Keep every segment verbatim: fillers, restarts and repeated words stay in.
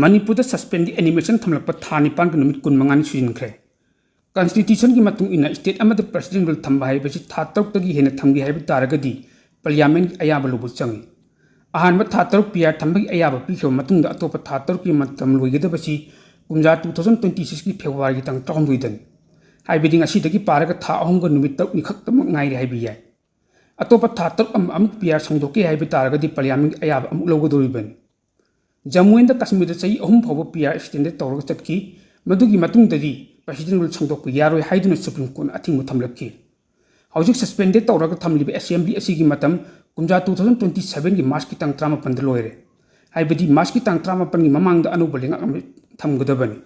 ꯃꯅꯤꯄꯨꯔꯗ suspend animation ꯊꯝꯂꯛꯄ ꯊꯥ ꯅꯤꯄꯥꯟꯒ ꯅꯨꯃꯤꯠ ꯀꯨꯟꯃꯉꯥꯅꯤ ꯁꯨꯖꯤꯟꯈ꯭ꯔꯦ꯫ Constitution ꯒꯤ ꯃꯇꯨꯡ ꯏꯟꯅ state ꯑꯃꯗ President Rule ꯊꯝꯕ ꯍꯥꯏꯕꯁꯤ ꯊꯥ ꯇꯔꯨꯛꯇꯒꯤ ꯍꯦꯟꯅ ꯊꯝꯒꯦ ꯍꯥꯏꯕ ꯇꯥꯔꯒꯗꯤ Parliament ꯀꯤ ꯑꯌꯥꯕ ꯂꯧꯕ ꯆꯪꯏ꯫ ꯑꯍꯥꯟꯕ ꯊꯥ ꯇꯔꯨꯛ P R ꯊꯝꯕꯒꯤ ꯑꯌꯥꯕ ꯄꯤꯈ꯭ꯔꯕ ꯃꯇꯨꯡꯗ ꯑꯇꯣꯞꯄ ꯊꯥ ꯇꯔꯨꯛꯀꯤ ꯃꯇꯝ ꯂꯣꯏꯒꯗꯕꯁꯤ ꯀꯨꯝꯖꯥ two thousand twenty six ꯀꯤ February ꯒꯤ ꯇꯥꯡ ꯇꯔꯥꯍꯨꯝꯗꯣꯏꯗꯅꯤ꯫ ꯍꯥꯏꯕꯗꯤ ꯉꯁꯤꯗꯒꯤ ꯄꯥꯔꯒ ꯊꯥ ꯑꯍꯨꯝꯒ ꯅꯨꯃꯤꯠ ꯇꯔꯨꯛꯅꯤ ꯈꯛꯇꯃꯛ ꯉꯥꯏꯔꯦ ꯍꯥꯏꯕ ꯌꯥꯏ꯫ ꯑꯇꯣꯞꯄ ꯊꯥ ꯇꯔꯨꯛ ꯑꯃ ꯑꯃꯨꯛ P R ꯁꯥꯡꯗꯣꯛꯀꯦ ꯍꯥꯏꯕ ꯇꯥꯔꯒꯗꯤ Parliament ꯀꯤ ꯑꯌꯥꯕ ꯑꯃꯨꯛ ꯂꯧꯒꯗꯧꯔꯤꯕꯅꯤ꯫ ꯖꯝꯃꯨ ꯑꯦꯟꯗ ꯀꯥꯁꯃꯤꯔꯗ ꯆꯍꯤ ꯑꯍꯨꯝ ꯐꯥꯎꯕ P R extended ꯇꯧꯔꯒ ꯆꯠꯈꯤ꯫ ꯃꯗꯨꯒꯤ ꯃꯇꯨꯡꯗꯗꯤ President Rule ꯁꯥꯡꯗꯣꯛꯄ ꯌꯥꯔꯣꯏ ꯍꯥꯏꯗꯨꯅ Supreme Court ꯅ ꯑꯊꯤꯡꯕ ꯊꯝꯂꯛꯈꯤ꯫ ꯍꯧꯖꯤꯛ suspended ꯇꯧꯔꯒ ꯊꯝꯂꯤꯕ Assembly ꯑꯁꯤꯒꯤ ꯃꯇꯝ ꯀꯨꯝꯖꯥ two thousand twenty seven ꯒꯤ March ꯀꯤ ꯇꯥꯡ ꯇꯔꯥꯃꯥꯄꯟꯗ ꯂꯣꯏꯔꯦ꯫ ꯍꯥꯏꯕꯗꯤ March ꯀꯤ ꯇꯥꯡ ꯇꯔꯥꯃꯥꯄꯟꯒꯤ ꯃꯃꯥꯡꯗ ꯑꯅꯧꯕ ꯂꯩꯉꯥꯛ ꯑꯃ ꯊꯝꯒꯗꯕꯅꯤ꯫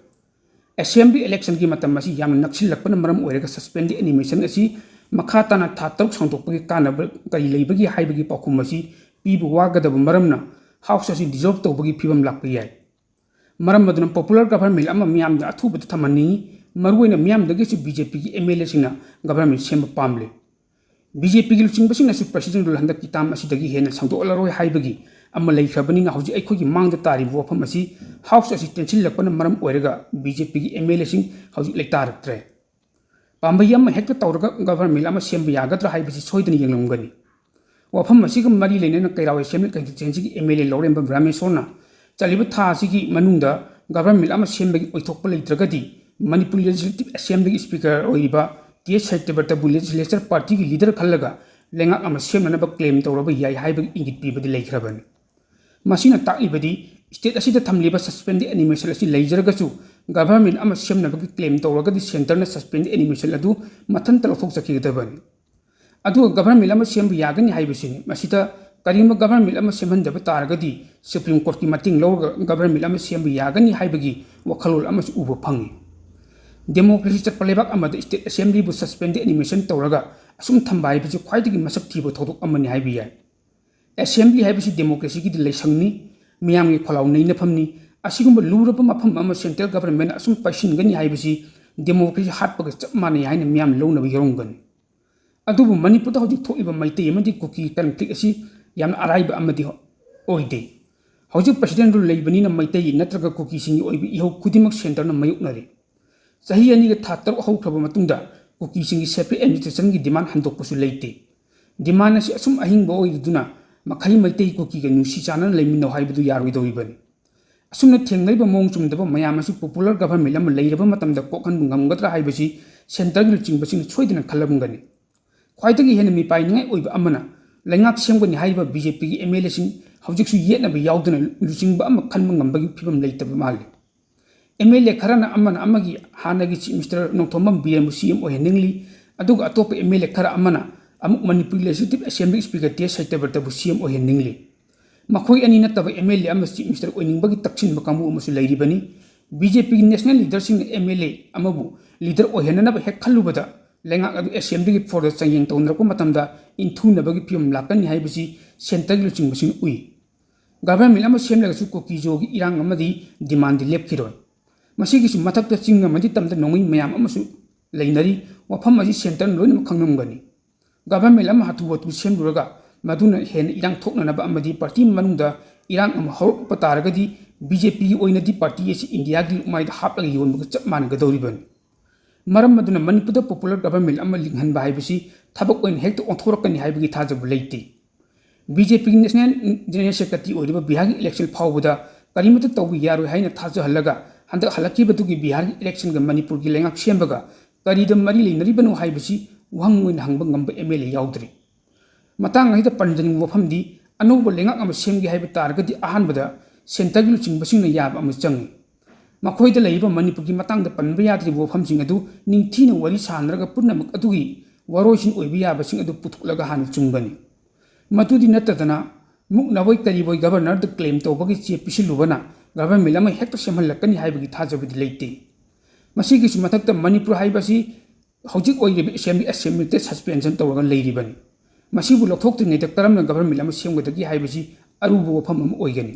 Assembly election ꯒꯤ ꯃꯇꯝ ꯑꯁꯤ ꯌꯥꯝꯅ ꯅꯛꯁꯤꯜꯂꯛꯄꯅ ꯃꯔꯝ ꯑꯣꯏꯔꯒ suspended animation ꯑꯁꯤ ꯃꯈꯥ ꯇꯥꯅ ꯊꯥ ꯇꯔꯨꯛ ꯁꯥꯡꯗꯣꯛꯄꯒꯤ ꯀꯥꯟꯅꯕ ꯀꯔꯤ ꯂꯩꯕꯒꯦ ꯍꯥꯏꯕꯒꯤ ꯄꯥꯎꯈꯨꯝ ꯑꯁꯤ ꯄꯤꯕ ꯋꯥꯒꯗꯕ ꯃꯔꯝꯅ House ꯑꯁꯤ dissolve ꯇꯧꯕꯒꯤ ꯐꯤꯕꯝ ꯂꯥꯛꯄ ꯌꯥꯏ꯫ ꯃꯔꯝ ꯑꯗꯨꯅ popular government ꯑꯃ ꯃꯤꯌꯥꯝꯗ ꯑꯊꯨꯕꯗ ꯊꯝꯍꯟꯅꯤꯡꯏ꯫ ꯃꯔꯨꯑꯣꯏꯅ ꯃꯤꯌꯥꯝꯗꯒꯤꯁꯨ B J P ꯒꯤ M L A ꯁꯤꯡꯅ government ꯁꯦꯝꯕ ꯄꯥꯝꯂꯤ꯫ B J P ꯒꯤ ꯂꯨꯆꯤꯡꯕꯁꯤꯡꯅꯁꯨ President Rule ꯍꯟꯗꯛꯀꯤ term ꯑꯁꯤꯗꯒꯤ ꯍꯦꯟꯅ ꯁꯥꯡꯗꯣꯛꯍꯜꯂꯔꯣꯏ ꯍꯥꯏꯕꯒꯤ ꯑꯃ ꯂꯩꯈ꯭ꯔꯕꯅꯤꯅ ꯍꯧꯖꯤꯛ ꯑꯩꯈꯣꯏꯒꯤ ꯃꯥꯡꯗ ꯇꯥꯔꯤꯕ ꯋꯥꯐꯝ ꯑꯁꯤ House ꯑꯁꯤ ꯇꯦꯟꯁꯤꯜꯂꯛꯄꯅ ꯃꯔꯝ ꯑꯣꯏꯔꯒ B J P ꯒꯤ M L A ꯁꯤꯡ ꯍꯧꯖꯤꯛ ꯂꯩꯇꯥꯔꯛꯇ꯭ꯔꯦ꯫ ꯄꯥꯝꯕꯩ ꯑꯃ ꯍꯦꯛꯇ ꯇꯧꯔꯒ government ꯑꯃ ꯁꯦꯝꯕ ꯌꯥꯒꯗ꯭ꯔꯥ ꯍꯥꯏꯕꯁꯤ ꯁꯣꯏꯗꯅ ꯌꯦꯡꯂꯝꯒꯅꯤ꯫ ꯋꯥꯐꯝ ꯑꯁꯤꯒ ꯃꯔꯤ ꯂꯩꯅꯅ ꯀꯩꯔꯥꯎ Assembly constituency ꯒꯤ M L A ꯂꯧꯔꯦꯝꯕꯝ ꯔꯥꯃꯦꯁꯣꯔꯅ ꯆꯠꯂꯤꯕ ꯊꯥ ꯑꯁꯤꯒꯤ ꯃꯅꯨꯡꯗ government ꯑꯃ ꯁꯦꯝꯕꯒꯤ ꯑꯣꯏꯊꯣꯛꯄ ꯂꯩꯇ꯭ꯔꯒꯗꯤ Manipur Legislative Assembly ꯒꯤ Speaker ꯑꯣꯏꯔꯤꯕ T H ꯁꯇ꯭ꯌꯕ꯭ꯔꯇꯕꯨ Legislature Party ꯒꯤ leader ꯈꯜꯂꯒ ꯂꯩꯉꯥꯛ ꯑꯃ ꯁꯦꯝꯅꯅꯕ claim ꯇꯧꯔꯕ ꯌꯥꯏ ꯍꯥꯏꯕꯒꯤ ꯏꯪꯒꯤꯠ ꯄꯤꯕꯗꯤ ꯂꯩꯈ꯭ꯔꯕꯅꯤ꯫ ꯃꯁꯤꯅ ꯇꯥꯛꯂꯤꯕꯗꯤ state ꯑꯁꯤꯗ ꯊꯝꯂꯤꯕ suspended animation ꯑꯁꯤ ꯂꯩꯖꯔꯒꯁꯨ government ꯑꯃ ꯁꯦꯝꯅꯕꯒꯤ claim ꯇꯧꯔꯒꯗꯤ centre ꯅ suspended animation ꯑꯗꯨ ꯃꯊꯟꯇ ꯂꯧꯊꯣꯛꯆꯈꯤꯒꯗꯕꯅꯤ꯫ ꯑꯗꯨꯒ government ꯑꯃ ꯁꯦꯝꯕ ꯌꯥꯒꯅꯤ ꯍꯥꯏꯕꯁꯤꯅꯤ꯫ ꯃꯁꯤꯗ ꯀꯔꯤꯒꯨꯝꯕ government ꯑꯃ ꯁꯦꯝꯍꯟꯗꯕ ꯇꯥꯔꯒꯗꯤ Supreme Court ꯀꯤ ꯃꯇꯦꯡ ꯂꯧꯔꯒ government ꯑꯃ ꯁꯦꯝꯕ ꯌꯥꯒꯅꯤ ꯍꯥꯏꯕꯒꯤ ꯋꯥꯈꯜꯂꯣꯟ ꯑꯃꯁꯨ ꯎꯕ ꯐꯪꯏ꯫ Democracy ꯆꯠꯄ ꯂꯩꯕꯥꯛ ꯑꯃꯗ state assembly ꯕꯨ suspended animation ꯇꯧꯔꯒ ꯑꯁꯨꯝ ꯊꯝꯕ ꯍꯥꯏꯕꯁꯤ ꯈ꯭ꯋꯥꯏꯗꯒꯤ ꯃꯁꯛ ꯊꯤꯕ ꯊꯧꯗꯣꯛ ꯑꯃꯅꯤ ꯍꯥꯏꯕ ꯌꯥꯏ꯫ Assembly ꯍꯥꯏꯕꯁꯤ democracy ꯒꯤꯗꯤ ꯂꯩꯁꯪꯅꯤ, ꯃꯤꯌꯥꯝꯒꯤ ꯈꯣꯜꯂꯥꯎ ꯅꯩꯅꯐꯝꯅꯤ꯫ ꯑꯁꯤꯒꯨꯝꯕ ꯂꯨꯔꯕ ꯃꯐꯝ ꯑꯃ central government ꯅ ꯑꯁꯨꯝ ꯄꯥꯏꯁꯤꯟꯒꯅꯤ ꯍꯥꯏꯕꯁꯤ democracy ꯍꯥꯠꯄꯒ ꯆꯞ ꯃꯥꯟꯅꯩ ꯍꯥꯏꯅ ꯃꯤꯌꯥꯝ ꯂꯧꯅꯕ ꯌꯥꯎꯔꯝꯒꯅꯤ꯫ ꯑꯗꯨꯕꯨ ꯃꯅꯤꯄꯨꯔꯗ ꯍꯧꯖꯤꯛ ꯊꯣꯛꯂꯤꯕ ꯃꯩꯇꯩ ꯑꯃꯗꯤ ꯀꯨꯀꯤ conflict ꯑꯁꯤ ꯌꯥꯝꯅ ꯑꯔꯥꯏꯕ ꯑꯃꯗꯤ ꯑꯣꯏꯗꯦ꯫ ꯍꯧꯖꯤꯛ president rule ꯂꯩꯕꯅꯤꯅ ꯃꯩꯇꯩ ꯅꯠꯇ꯭ꯔꯒ ꯀꯨꯀꯤꯁꯤꯡꯒꯤ ꯑꯣꯏꯕ ꯏꯍꯧ ꯈꯨꯗꯤꯡꯃꯛ centreꯅ ꯃꯥꯌꯣꯛꯅꯔꯤ꯫ ꯆꯍꯤ ꯑꯅꯤꯒ ꯊꯥ ꯇꯔꯨꯛ ꯍꯧꯈ꯭ꯔꯕ ꯃꯇꯨꯡꯗ ꯀꯨꯀꯤꯁꯤꯡꯒꯤ separate administrationꯒꯤ demand ꯍꯟꯗꯣꯛꯄꯁꯨ ꯂꯩꯇꯦ꯫ Demand ꯑꯁꯤ ꯑꯁꯨꯝ ꯑꯍꯤꯡꯕ ꯑꯣꯏꯗꯨꯅ ꯃꯈꯩ ꯃꯩꯇꯩ ꯀꯨꯀꯤꯒ ꯅꯨꯡꯁꯤ ꯆꯥꯟꯅꯅ ꯂꯩꯃꯤꯟꯅꯧ ꯍꯥꯏꯕꯗꯨ ꯌꯥꯔꯣꯏꯗꯧꯔꯤꯕꯅꯤ꯫ ꯑꯁꯨꯝꯅ ꯊꯦꯡꯅꯔꯤꯕ ꯃꯑꯣꯡ ꯆꯨꯝꯗꯕ ꯃꯌꯥꯝ ꯑꯁꯤ popular government ꯑꯃ ꯂꯩꯔꯕ ꯃꯇꯝꯗ ꯀꯣꯛꯍꯟꯕ ꯉꯝꯒꯗ꯭ꯔꯥ ꯍꯥꯏꯕꯁꯤ centreꯒꯤ ꯂꯨꯆꯤꯡꯕꯁꯤꯡꯅ ꯁꯣꯏꯗꯅ ꯈꯜꯂꯝꯒꯅꯤ꯫ ꯈ꯭ꯋꯥꯏꯗꯒꯤ ꯍꯦꯟꯅ ꯃꯤꯄꯥꯏꯅꯤꯡꯉꯥꯏ ꯑꯣꯏꯕ ꯑꯃꯅ ꯂꯩꯉꯥꯛ ꯁꯦꯝꯒꯅꯤ ꯍꯥꯏꯔꯤꯕ BJPꯒꯤ MLAꯁꯤꯡ ꯍꯧꯖꯤꯛꯁꯨ ꯌꯦꯠꯅꯕ ꯌꯥꯎꯗꯅ ꯂꯨꯆꯤꯡꯕ ꯑꯃ ꯈꯟꯕ ꯉꯝꯕꯒꯤ ꯐꯤꯕꯝ ꯂꯩꯇꯕ ꯃꯥꯜꯂꯤ꯫ MLA ꯈꯔꯅ ꯑꯃꯅ ꯑꯃꯒꯤ ꯍꯥꯟꯅꯒꯤ Chief Minister ꯅꯣꯡꯊꯣꯝꯕꯝ ꯕꯤꯔꯦꯟꯕꯨ CM ꯑꯣꯏꯍꯟꯅꯤꯡꯂꯤ, ꯑꯗꯨꯒ ꯑꯇꯣꯞꯄ MLA ꯈꯔ ꯑꯃꯅ ꯑꯃꯨꯛ Manipur Legislative Assembly Speaker ꯇꯦꯖ ꯁꯇ꯭ꯌꯕ꯭ꯔꯇꯕꯨ CM ꯑꯣꯏꯍꯟꯅꯤꯡꯂꯤ꯫ ꯃꯈꯣꯏ ꯑꯅꯤ ꯅꯠꯇꯕ MLA ꯑꯃ Chief Minister ꯑꯣꯏꯅꯤꯡꯕꯒꯤ ꯇꯛꯁꯤꯟꯕ ꯀꯥꯡꯕꯨ ꯑꯃꯁꯨ ꯂꯩꯔꯤꯕꯅꯤ꯫ BJPꯒꯤ national leaderꯁꯤꯡꯅ MLA ꯑꯃꯕꯨ leader ꯑꯣꯏꯍꯟꯅꯅꯕ ꯍꯦꯛ ꯈꯜꯂꯨꯕꯗ ꯂꯩꯉꯥꯛ ꯑꯗꯨ assemblyꯒꯤ floorꯗ ꯆꯥꯡꯌꯦꯡ ꯇꯧꯅꯔꯛꯄ ꯃꯇꯝꯗ ꯏꯟꯊꯨꯅꯕꯒꯤ ꯐꯤꯕꯝ ꯂꯥꯛꯀꯅꯤ ꯍꯥꯏꯕꯁꯤ centreꯒꯤ ꯂꯨꯆꯤꯡꯕꯁꯤꯡꯅ ꯎꯏ꯫ Government ꯑꯃ ꯁꯦꯝꯂꯒꯁꯨ ꯀꯨꯀꯤ ꯖꯣꯒꯤ ꯏꯔꯥꯡ ꯑꯃꯗꯤ demandꯗꯤ ꯂꯦꯞꯈꯤꯔꯣꯏ꯫ ꯃꯁꯤꯒꯤꯁꯨ ꯃꯊꯛꯇ ꯆꯤꯡ ꯑꯃꯗꯤ ꯇꯝꯗ ꯅꯣꯡꯃꯩ ꯃꯌꯥꯝ ꯑꯃꯁꯨ ꯂꯩꯅꯔꯤ꯫ ꯋꯥꯐꯝ ꯑꯁꯤ centreꯅ ꯂꯣꯏꯅꯃꯛ ꯈꯪꯂꯝꯒꯅꯤ꯫ Government ꯑꯃ ꯍꯥꯊꯨ ꯍꯥꯊꯨ ꯁꯦꯝꯂꯨꯔꯒ ꯃꯗꯨꯅ ꯍꯦꯟꯅ ꯏꯔꯥꯡ ꯊꯣꯛꯅꯅꯕ ꯑꯃꯗꯤ party ꯃꯅꯨꯡꯗ ꯏꯔꯥꯡ ꯑꯃ ꯍꯧꯔꯛꯄ ꯇꯥꯔꯒꯗꯤ BJPꯒꯤ ꯑꯣꯏꯅꯗꯤ party ꯑꯁꯤ Indiaꯒꯤ ꯂꯨꯛꯃꯥꯏꯗ ꯍꯥꯞꯂꯒ ꯌꯣꯟꯕꯒ ꯆꯞ ꯃꯥꯟꯅꯒꯗꯧꯔꯤꯕꯅꯤ꯫ ꯃꯔꯝ ꯑꯗꯨꯅ ꯃꯅꯤꯄꯨꯔꯗ popular government ꯑꯃ ꯂꯤꯡꯍꯟꯕ ꯍꯥꯏꯕꯁꯤ ꯊꯕꯛ ꯑꯣꯏꯅ ꯍꯦꯛꯇ ꯑꯣꯟꯊꯣꯔꯛꯀꯅꯤ ꯍꯥꯏꯕꯒꯤ ꯊꯥꯖꯕ ꯂꯩꯇꯦ꯫ BJPꯒꯤ national general secretary ꯑꯣꯏꯔꯤꯕ ꯕꯤꯍꯥꯔꯒꯤ election ꯐꯥꯎꯕꯗ ꯀꯔꯤꯃꯠꯇ ꯇꯧꯕ ꯌꯥꯔꯣꯏ ꯍꯥꯏꯅ ꯊꯥꯖꯍꯜꯂꯒ ꯍꯟꯗꯛ ꯍꯜꯂꯛꯈꯤꯕꯗꯨꯒꯤ ꯕꯤꯍꯥꯔꯒꯤ electionꯒ ꯃꯅꯤꯄꯨꯔꯒꯤ ꯂꯩꯉꯥꯛ ꯁꯦꯝꯕꯒ ꯀꯔꯤꯗ ꯃꯔꯤ ꯂꯩꯅꯔꯤꯕꯅꯣ ꯍꯥꯏꯕꯁꯤ ꯋꯥꯍꯪ ꯑꯣꯏꯅ ꯍꯪꯕ ꯉꯝꯕ MLA ꯌꯥꯎꯗ꯭ꯔꯤ꯫ ꯃꯇꯥꯡ ꯑꯁꯤꯗ ꯄꯟꯖꯅꯤꯡꯕ ꯋꯥꯐꯝꯗꯤ ꯑꯅꯧꯕ ꯂꯩꯉꯥꯛ ꯑꯃ ꯁꯦꯝꯒꯦ ꯍꯥꯏꯕ ꯇꯥꯔꯒꯗꯤ ꯑꯍꯥꯟꯕꯗ centreꯒꯤ ꯂꯨꯆꯤꯡꯕꯁꯤꯡꯅ ꯌꯥꯕ ꯑꯃ ꯆꯪꯏ꯫ ꯃꯈꯣꯏꯗ ꯂꯩꯔꯤꯕ ꯃꯅꯤꯄꯨꯔꯒꯤ ꯃꯇꯥꯡꯗ ꯄꯟꯕ ꯌꯥꯗ꯭ꯔꯤꯕ ꯋꯥꯐꯝꯁꯤꯡ ꯑꯗꯨ ꯅꯤꯡꯊꯤꯅ ꯋꯥꯔꯤ ꯁꯥꯅꯔꯒ ꯄꯨꯝꯅꯃꯛ ꯑꯗꯨꯒꯤ ꯋꯥꯔꯣꯏꯁꯤꯟ ꯑꯣꯏꯕ ꯌꯥꯕꯁꯤꯡ ꯑꯗꯨ ꯄꯨꯊꯣꯛꯂꯒ ꯍꯥꯟꯅ ꯆꯨꯝꯒꯅꯤ꯫ ꯃꯗꯨꯗꯤ ꯅꯠꯇꯗꯅ ꯃꯨꯛꯅꯕꯣꯏ ꯀꯔꯤꯕꯣꯏ governorꯗ claim ꯇꯧꯕꯒꯤ ꯆꯦ ꯄꯤꯁꯤꯜꯂꯨꯕꯅ government ꯑꯃ ꯍꯦꯛꯇ ꯁꯦꯝꯍꯜꯂꯛꯀꯅꯤ ꯍꯥꯏꯕꯒꯤ ꯊꯥꯖꯕꯗꯤ ꯂꯩꯇꯦ꯫ ꯃꯁꯤꯒꯤꯁꯨ ꯃꯊꯛꯇ ꯃꯅꯤꯄꯨꯔ ꯍꯥꯏꯕꯁꯤ ꯍꯧꯖꯤꯛ ꯑꯣꯏꯔꯤꯕ assembly, assemblyꯗ suspension ꯇꯧꯔꯒ ꯂꯩꯔꯤꯕꯅꯤ꯫ ꯃꯁꯤꯕꯨ ꯂꯧꯊꯣꯛꯇ꯭ꯔꯤꯉꯩꯗ ꯀꯔꯝꯅ government ꯑꯃ ꯁꯦꯝꯒꯗꯒꯦ ꯍꯥꯏꯕꯁꯤ ꯑꯔꯨꯕ ꯋꯥꯐꯝ ꯑꯃ ꯑꯣꯏꯒꯅꯤ꯫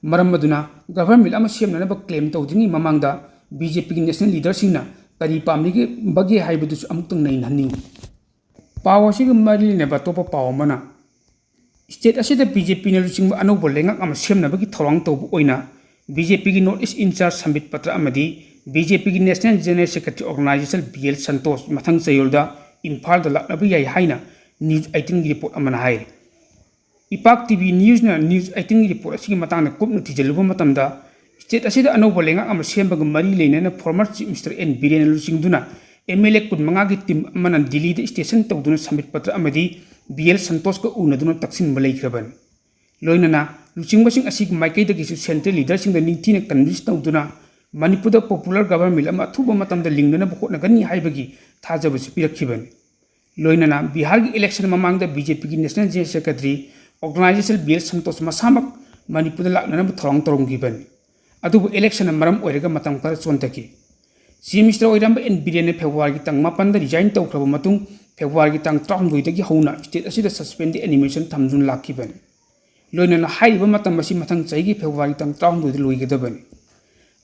ꯃꯔꯝ ꯑꯗꯨꯅ government ꯑꯃ ꯁꯦꯝꯅꯅꯕ claim ꯇꯧꯗ꯭ꯔꯤꯉꯩ ꯃꯃꯥꯡꯗ BJPꯒꯤ national leaderꯁꯤꯡꯅ ꯀꯔꯤ ꯄꯥꯝꯂꯤꯕꯒꯦ ꯍꯥꯏꯕꯗꯨꯁꯨ ꯑꯃꯨꯛꯇꯪ ꯅꯩꯅꯍꯟꯅꯤꯡꯏ꯫ ꯄꯥꯎ ꯑꯁꯤꯒ ꯃꯔꯤ ꯂꯩꯅꯕ ꯑꯇꯣꯞꯄ ꯄꯥꯎ ꯑꯃꯅ, ꯁ꯭ꯇꯦꯠ ꯑꯁꯤꯗ ꯕꯤ ꯖꯦ ꯄꯤꯅ ꯂꯨꯆꯤꯡꯕ ꯑꯅꯧꯕ ꯂꯩꯉꯥꯛ ꯑꯃ ꯁꯦꯝꯅꯕꯒꯤ ꯊꯧꯔꯥꯡ ꯇꯧꯕ ꯑꯣꯏꯅ ꯕꯤ ꯖꯦ ꯄꯤꯒꯤ North East in-charge ꯁꯝꯕꯤꯠ ꯄꯇ꯭ꯔ ꯑꯃꯗꯤ ꯕꯤ ꯖꯦ ꯄꯤꯒꯤ National General Secretary Organization B L Santosh ꯃꯊꯪ ꯆꯌꯣꯜꯗ ꯏꯝꯐꯥꯜꯗ ꯂꯥꯛꯅꯕ ꯌꯥꯏ ꯍꯥꯏꯅ News eighteenꯒꯤ report ꯑꯃꯅ ꯍꯥꯏꯔꯤ꯫ ꯏꯄꯥꯛ T V Newsꯅ News eighteenꯒꯤ report ꯑꯁꯤꯒꯤ ꯃꯇꯥꯡꯗ ꯀꯨꯞꯅ ꯊꯤꯖꯤꯜꯂꯨꯕ ꯃꯇꯝꯗ, ꯁ꯭ꯇꯦꯠ ꯑꯁꯤꯗ ꯑꯅꯧꯕ ꯂꯩꯉꯥꯛ ꯑꯃ ꯁꯦꯝꯕꯒ ꯃꯔꯤ ꯂꯩꯅꯅ former Chief Minister N ꯕꯤꯔꯦꯟꯅ ꯂꯨꯆꯤꯡꯗꯨꯅ M L A ꯀꯨꯟꯃꯉꯥꯒꯤ team ꯑꯃꯅ ꯗꯤꯜꯂꯤꯗ station ꯇꯧꯗꯨꯅ ꯁꯝꯕꯤꯠ ꯄꯇ꯭ꯔ ꯑꯃꯗꯤ B L Santoshꯀ ꯎꯅꯗꯨꯅ ꯇꯛꯁꯤꯟꯕ ꯂꯩꯈ꯭ꯔꯕꯅꯤ꯫ ꯂꯣꯏꯅꯅ ꯂꯨꯆꯤꯡꯕꯁꯤꯡ ꯑꯁꯤꯒꯤ ꯃꯥꯏꯀꯩꯗꯒꯤꯁꯨ central leaderꯁꯤꯡꯗ ꯅꯤꯡꯊꯤꯅ convince ꯇꯧꯗꯨꯅ ꯃꯅꯤꯄꯨꯔꯗ popular government ꯑꯃ ꯑꯊꯨꯕ ꯃꯇꯝꯗ ꯂꯤꯡꯅꯅꯕ ꯍꯣꯠꯅꯒꯅꯤ ꯍꯥꯏꯕꯒꯤ ꯊꯥꯖꯕꯁꯨ ꯄꯤꯔꯛꯈꯤꯕꯅꯤ꯫ ꯂꯣꯏꯅꯅ ꯕꯤꯍꯥꯔꯒꯤ election ꯃꯃꯥꯡꯗ B J Pꯒꯤ National General Secretary Organization B L Santosh ꯃꯁꯥꯃꯛ ꯃꯅꯤꯄꯨꯔꯗ ꯂꯥꯛꯅꯅꯕ ꯊꯧꯔꯥꯡ ꯇꯧꯔꯝꯈꯤꯕꯅꯤ꯫ ꯑꯗꯨꯕꯨ electionꯅ ꯃꯔꯝ ꯑꯣꯏꯔꯒ ꯃꯇꯝ ꯈꯔ ꯆꯣꯟꯊꯈꯤ꯫ Chief Minister ꯑꯣꯏꯔꯝꯕ N ꯕꯤꯔꯦꯟꯅ Februaryꯒꯤ ꯇꯥꯡ ꯃꯥꯄꯟꯗ resign ꯇꯧꯈ꯭ꯔꯕ ꯃꯇꯨꯡ, Februaryꯒꯤ ꯇꯥꯡ ꯇꯔꯥꯍꯨꯝꯗꯣꯏꯗꯒꯤ ꯍꯧꯅ state ꯑꯁꯤꯗ suspended animation ꯊꯝꯗꯨꯅ ꯂꯥꯛꯈꯤꯕꯅꯤ꯫ ꯂꯣꯏꯅꯅ ꯍꯥꯏꯔꯤꯕ ꯃꯇꯝ ꯑꯁꯤ ꯃꯊꯪ ꯆꯍꯤꯒꯤ February ꯇꯥꯡ ꯇꯔꯥꯍꯨꯝꯗꯣꯏꯗ ꯂꯣꯏꯒꯗꯕꯅꯤ꯫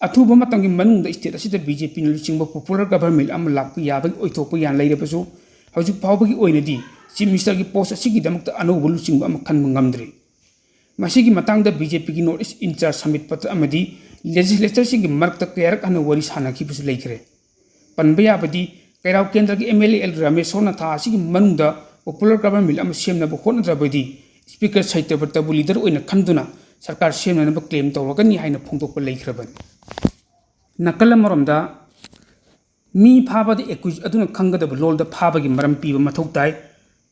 ꯑꯊꯨꯕ ꯃꯇꯝꯒꯤ ꯃꯅꯨꯡꯗ state ꯑꯁꯤꯗ B J Pꯅ ꯂꯨꯆꯤꯡꯕ popular government ꯑꯃ ꯂꯥꯛꯄ ꯌꯥꯕꯒꯤ ꯑꯣꯏꯊꯣꯛꯄ ꯌꯥꯅ ꯂꯩꯔꯕꯁꯨ, ꯍꯧꯖꯤꯛ ꯐꯥꯎꯕꯒꯤ ꯑꯣꯏꯅꯗꯤ Chief Ministerꯒꯤ post ꯑꯁꯤꯒꯤꯗꯃꯛꯇ ꯑꯅꯧꯕ ꯂꯨꯆꯤꯡꯕ ꯑꯃ ꯈꯟꯕ ꯉꯝꯗ꯭ꯔꯤ꯫ ꯃꯁꯤꯒꯤ ꯃꯇꯥꯡꯗ B J Pꯒꯤ North East in-charge ꯁꯝꯕꯤꯠ Patra ꯑꯃꯗꯤ legislatorꯁꯤꯡꯒꯤ ꯃꯔꯛꯇ ꯀꯌꯥꯔꯛ ꯍꯟꯅ ꯋꯥꯔꯤ ꯁꯥꯅꯈꯤꯕꯁꯨ ꯂꯩꯈ꯭ꯔꯦ꯫ ꯄꯟꯕ ꯌꯥꯕꯗꯤ, ꯀꯩꯔꯥꯎ ꯀꯦꯟꯗ꯭ꯔꯒꯤ M L A L ꯔꯥꯃꯦꯁꯣꯔꯅ ꯊꯥ ꯑꯁꯤꯒꯤ ꯃꯅꯨꯡꯗ popular government ꯑꯃ ꯁꯦꯝꯅꯕ ꯍꯣꯠꯅꯗ꯭ꯔꯕꯗꯤ Speaker ꯁꯇ꯭ꯌꯕ꯭ꯔꯇꯕꯨ leader ꯑꯣꯏꯅ ꯈꯟꯗꯨꯅ ꯁꯔꯀꯥꯔ ꯁꯦꯝꯅꯅꯕ claim ꯇꯧꯔꯒꯅꯤ ꯍꯥꯏꯅ ꯐꯣꯡꯗꯣꯛꯄ ꯂꯩꯈ꯭ꯔꯕꯅꯤ꯫ ꯅꯥꯀꯜ ꯑꯃꯔꯣꯝꯗ, ꯃꯤ ꯐꯥꯕꯗ accused ꯑꯗꯨꯅ ꯈꯪꯒꯗꯕ ꯂꯣꯜꯗ ꯐꯥꯕꯒꯤ ꯃꯔꯝ ꯄꯤꯕ ꯃꯊꯧ ꯇꯥꯏ꯫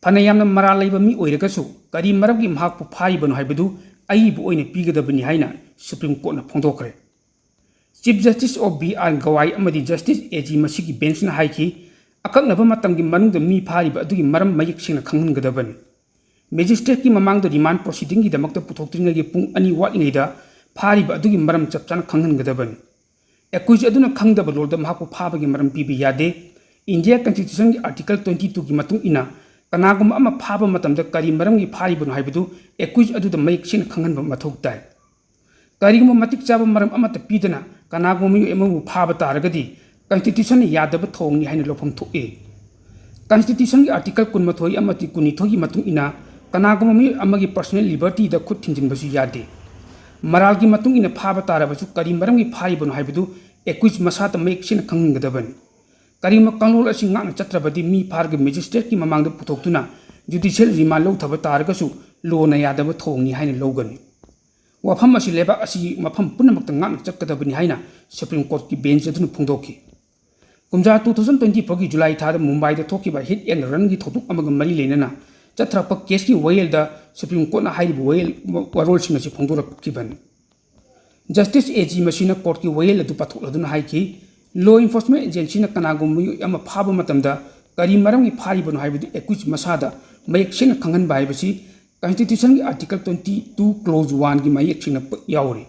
ꯐꯅ ꯌꯥꯝꯅ ꯃꯔꯥꯜ ꯂꯩꯕ ꯃꯤ ꯑꯣꯏꯔꯒꯁꯨ, ꯀꯔꯤ ꯃꯔꯝꯒꯤ ꯃꯍꯥꯛꯄꯨ ꯐꯥꯔꯤꯕꯅꯣ ꯍꯥꯏꯕꯗꯨ ꯑꯏꯕ ꯑꯣꯏꯅ ꯄꯤꯒꯗꯕꯅꯤ ꯍꯥꯏꯅ Supreme Courtꯅ ꯐꯣꯡꯗꯣꯛꯈ꯭ꯔꯦ꯫ Chief Justice of B R Gawai ꯑꯃꯗꯤ Justice A G ꯃꯁꯤꯒꯤ benchꯅ ꯍꯥꯏꯈꯤ, ꯑꯀꯛꯅꯕ ꯃꯇꯝꯒꯤ ꯃꯅꯨꯡꯗ ꯃꯤ ꯐꯥꯔꯤꯕ ꯑꯗꯨꯒꯤ ꯃꯔꯝ ꯃꯌꯦꯛ ꯁꯦꯡꯅ ꯈꯪꯍꯟꯒꯗꯕꯅꯤ꯫ Magistrateꯀꯤ ꯃꯃꯥꯡꯗ remand proceedingꯒꯤꯗꯃꯛꯇ ꯄꯨꯊꯣꯛꯇ꯭ꯔꯤꯉꯩꯒꯤ ꯄꯨꯡ ꯑꯅꯤ ꯋꯥꯠꯂꯤꯉꯩꯗ ꯐꯥꯔꯤꯕ ꯑꯗꯨꯒꯤ ꯃꯔꯝ ꯆꯞ ꯆꯥꯅ ꯈꯪꯍꯟꯒꯗꯕꯅꯤ꯫ Accused ꯑꯗꯨꯅ ꯈꯪꯗꯕ ꯂꯣꯜꯗ ꯃꯍꯥꯛꯄꯨ ꯐꯥꯕꯒꯤ ꯃꯔꯝ ꯄꯤꯕ ꯌꯥꯗꯦ꯫ India Constitutionꯒꯤ Article twenty twoꯒꯤ ꯃꯇꯨꯡ ꯏꯟꯅ, ꯀꯅꯥꯒꯨꯝꯕ ꯑꯃ ꯐꯥꯕ ꯃꯇꯝꯗ ꯀꯔꯤ ꯃꯔꯝꯒꯤ ꯐꯥꯔꯤꯕꯅꯣ ꯍꯥꯏꯕꯗꯨ accused ꯑꯗꯨꯗ ꯃꯌꯦꯛ ꯁꯦꯡꯅ ꯈꯪꯍꯟꯕ ꯃꯊꯧ ꯇꯥꯏ꯫ ꯀꯔꯤꯒꯨꯝꯕ ꯃꯇꯤꯛ ꯆꯥꯕ ꯃꯔꯝ ꯑꯃꯠꯇ ꯄꯤꯗꯅ ꯀꯅꯥꯒꯨꯝꯕ ꯃꯤꯑꯣꯏ ꯑꯃꯕꯨ ꯐꯥꯕ ꯇꯥꯔꯒꯗꯤ, Constitutionꯅ ꯌꯥꯗꯕ ꯊꯧꯑꯣꯡꯅꯤ ꯍꯥꯏꯅ ꯂꯧꯐꯝ ꯊꯣꯛꯏ꯫ Constitutionꯒꯤ Article ꯀꯨꯟꯃꯥꯊꯣꯏ ꯑꯃꯗꯤ ꯀꯨꯟꯅꯤꯊꯣꯏꯒꯤ ꯃꯇꯨꯡ ꯏꯟꯅ, ꯀꯅꯥꯒꯨꯝꯕ ꯃꯤꯑꯣꯏ ꯑꯃꯒꯤ personal libertyꯗ ꯈꯨꯠ ꯊꯤꯡꯖꯤꯟꯕꯁꯨ ꯌꯥꯗꯦ꯫ ꯃꯔꯥꯜꯒꯤ ꯃꯇꯨꯡ ꯏꯟꯅ ꯐꯥꯕ ꯇꯥꯔꯕꯁꯨ ꯀꯔꯤ ꯃꯔꯝꯒꯤ ꯐꯥꯔꯤꯕꯅꯣ ꯍꯥꯏꯕꯗꯨ accused ꯃꯁꯥꯗ ꯃꯌꯦꯛ ꯁꯦꯡꯅ ꯈꯪꯍꯟꯒꯗꯕꯅꯤ꯫ ꯀꯔꯤꯒꯨꯝꯕ ꯀꯥꯡꯂꯣꯟ ꯑꯁꯤ ꯉꯥꯛꯅ ꯆꯠꯇ꯭ꯔꯕꯗꯤ ꯃꯤ ꯐꯥꯔꯒ magistrateꯀꯤ ꯃꯃꯥꯡꯗ ꯄꯨꯊꯣꯛꯇꯨꯅ judicial remand ꯂꯧꯊꯕ ꯇꯥꯔꯒꯁꯨ lawꯅ ꯌꯥꯗꯕ ꯊꯧꯑꯣꯡꯅꯤ ꯍꯥꯏꯅ ꯂꯧꯒꯅꯤ꯫ ꯋꯥꯐꯝ ꯑꯁꯤ ꯂꯩꯕꯥꯛ ꯑꯁꯤꯒꯤ ꯃꯐꯝ ꯄꯨꯝꯅꯃꯛꯇ ꯉꯥꯛꯅ ꯆꯠꯀꯗꯕꯅꯤ ꯍꯥꯏꯅ Supreme Courtꯀꯤ bench ꯑꯗꯨꯅ ꯐꯣꯡꯗꯣꯛꯈꯤ꯫ ꯀꯨꯝꯖꯥ two thousand twenty fourꯒꯤ July ꯊꯥꯗ ꯃꯨꯝꯕꯥꯏꯗ ꯊꯣꯛꯈꯤꯕ hit and runꯒꯤ ꯊꯧꯗꯣꯛ ꯑꯃꯒ ꯃꯔꯤ ꯂꯩꯅꯅ ꯆꯠꯊꯔꯛꯄ caseꯀꯤ ꯋꯥꯌꯦꯜꯗ Supreme Courtꯅ ꯍꯥꯏꯔꯤꯕ ꯋꯥꯌꯦꯜ ꯋꯥꯔꯣꯜꯁꯤꯡ ꯑꯁꯤ ꯐꯣꯡꯗꯣꯔꯛꯈꯤꯕꯅꯤ꯫ Justice A G Mashina courtꯀꯤ ꯋꯥꯌꯦꯜ ꯑꯗꯨ ꯄꯥꯊꯣꯛꯂꯗꯨꯅ ꯍꯥꯏꯈꯤ, law enforcement agencyꯅ ꯀꯅꯥꯒꯨꯝꯕ ꯃꯤꯑꯣꯏ ꯑꯃ ꯐꯥꯕ ꯃꯇꯝꯗ ꯀꯔꯤ ꯃꯔꯝꯒꯤ ꯐꯥꯔꯤꯕꯅꯣ ꯍꯥꯏꯕꯗꯨ accused ꯃꯁꯥꯗ ꯃꯌꯦꯛ ꯁꯦꯡꯅ ꯈꯪꯍꯟꯕ ꯍꯥꯏꯕꯁꯤ Constitutionꯒꯤ Article twenty two Clause oneꯒꯤ ꯃꯌꯦꯛ ꯁꯦꯡꯅ ꯄ-, ꯌꯥꯎꯔꯤ꯫